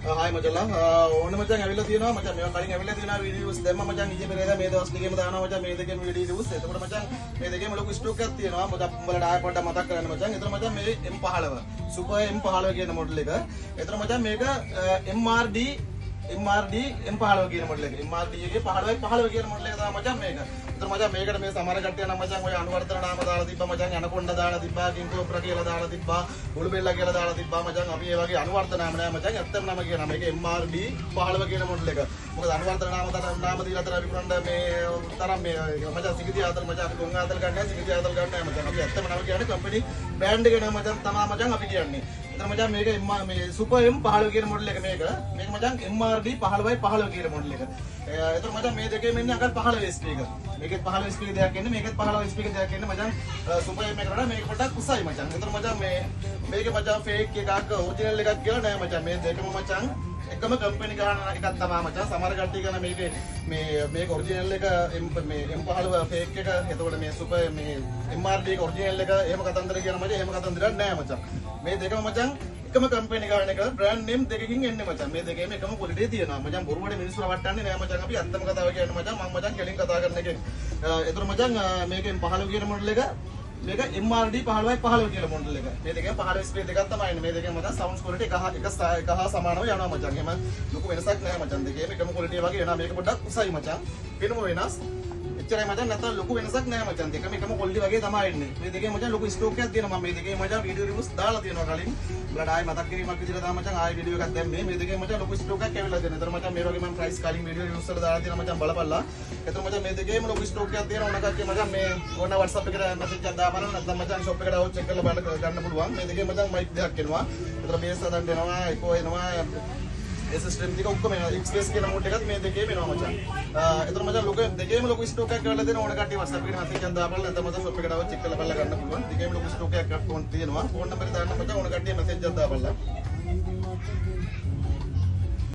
Hi මචංලා, ඕන මචං ඇවිල්ලා තියෙනවා මචං. මේවා කලින් ඇවිල්ලා තියෙනවා වීඩියෝස් දැම්ම මචං. ඊයේ පෙරේදා මේ දවස් ටිකේම දානවා මචං මේ දෙකේම වීඩියෝස්. එතකොට මචං මේ දෙකේම ලොකු ස්ටොක් එකක් තියෙනවා. මොකද උඹලට ආයෙ පොඩ්ඩක් මතක් කරන්න මචං. එතකොට මචං මේ M15 super M15 කියන මොඩල් එක. එතකොට මචං මේක MRD M15 කියන මොඩල් එක. MRD එකේ 15යි 15 කියන මොඩල් එක තමයි මචං මේක. එතකොට මචං මේකට මේ සමහර කට්ටිය නම් මචං ඔය අනුවර්තන නාම දාලා තිබ්බා මචං. ඇනකොන්ඩා දාලා තිබ්බා, කිං කෝබ්‍රා කියලා දාලා තිබ්බා, උළුබෙල්ලා කියලා දාලා තිබ්බා මචං. අපි ඒ වගේ අනුවර්තන නාම නෑ මචං. ඇත්තම නම කියනවා මේක MRD 15 කියන මොඩල් එක. මොකද අනුවර්තන නාම තරම් නාම දීලා තර අපි කරන්න මේ තරම් මේ මචං සිගිති ආතල් මචං අපි ගොන් ආතල් ගන්න නෑ, සිගිති ආතල් ගන්න නෑ මචං. අපි ඇත්තම නම කියන්නේ කම්පැනි බ්‍රෑන්ඩ් එක නම මචං තමා මචං අපි කියන්නේ. එතන මචං මේක මේ සුපර් M15 කියන මොඩල් එක මේක. මේක මචං MRD 15යි 15 කියන මොඩල් එක. එතන මචං මේ දෙකේම එන්නේ අඟල් 15 ස්පීකර්. මේකෙත් 15 ස්පීකර් දෙකක් එන්නේ, මේකෙත් 15 ස්පීකර් දෙකක් එන්නේ මචං. සුපර් M එකට වඩා මේක පොඩ්ඩක් උසයි මචං. එතන මචං මේ මේකේ මචං ෆේක් එකක් ඔරිජිනල් එකක් කියලා නෑ මචං. මේ දෙකම මචං එකම කම්පැනි ගහන එකක් තමයි මචං. සමහර කට්ටිය කියන මේකේ මේ මේක ඔරිජිනල් එක, මේ M15 fake එක, එතකොට මේ සුපර් මේ MRD එක ඔරිජිනල් එක, එහෙම කතන්දර කියන මචං. එහෙම කතන්දරයක් නෑ මචං. මේ දෙකම මචං එකම කම්පැනි ගාන එක බ්‍රෑන්ඩ් නේම් දෙකකින් එන්නේ මචං. මේ දෙකේම එකම ක්වොලිටි තියෙනවා මචං. බොරුවට මිනිස්සු රවට්ටන්නේ නෑ මචං. අපි ඇත්තම කතාව කියන්නේ මචං. මං මචං කෙලින් කතා කරන එකෙක්. එතකොට මචං මේකෙන් 15 කියන මොඩල් එක, මේක MRD 15යි 15 කියන මොඩල් එක. මේ දෙකෙන් 15 ස්පීඩ් දෙකක් තමයි එන්නේ. මේ දෙකෙන් මචං සවුන්ඩ්ස් ක්වොලිටි එක එක එක හා සමානව යනවා මචං. එහෙම ලොකු වෙනසක් නෑ මචං. දෙකේම එකම ක්වොලිටි වගේ එනවා. මේක පොඩ්ඩක් උසයි මචං. පෙනුම වෙනස්. එච්චරයි මචං, නැත්නම් ලොකු වෙනසක් නෑ මචං. දෙකම එකම ක්වොලිටි වගේ තමයි එන්නේ. මේ දෙකේ මචං ලොකු ස්ටොක් එකක් තියෙනවා. මම මේ දෙකේ මචං වීඩියෝ රිව්ස් දාලා තියෙනවා කලින්. උඹලට ආයෙ මතක් කිරීමක් විදිහට තමයි මචං ආයෙ වීඩියෝ එකක් දැම්මේ. මේ දෙකේ මචං ලොකු ස්ටොක් එකක් ඇවිල්ලා තියෙනවා. එතන මචං මේ වගේ මම ප්‍රයිස් කලින් වීඩියෝ රිව්ස් වල දාලා තියෙනවා මචං, බලපල්ලා. එතන මචං මේ දෙකේම ලොකු ස්ටොක් එකක් තියෙනවා. ඕන කට්ටිය මචං මේ ඕන WhatsApp එකට මැසේජ් එකක් දාපන්, නැත්නම් මචං ෂොප් එකට આવොත් චෙක් කරලා බලන්න ගන්න පුළුවන්. මේ දෙකේ මචං මයික් දෙකක් එනවා. එතන බේස් හදන්න එනවා, එකෝ එනවා, S stream ටික ඔක්කොම එනවා. XS කියන මෝඩ් එකත් මේ දෙකේම එනවා මචං. එතන මචං ලොකු දෙකේම ලොකු ස්ටොක් එකක් කරලා දෙන ඕන කට්ටිය WhatsApp එකට මැසේජ් එකක් දාපන්, නැත්නම් මචං ෂොප් එකට આવොත් චෙක් කරලා බලලා ගන්න පුළුවන්. දෙකේම ලොකු ස්ටොක් එකක් ෆෝන් තියෙනවා. ෆෝන් නම්බර් එක දාන්න මචං, ඕන කට්ටිය මැසේජ් එකක් දාපල්ලා.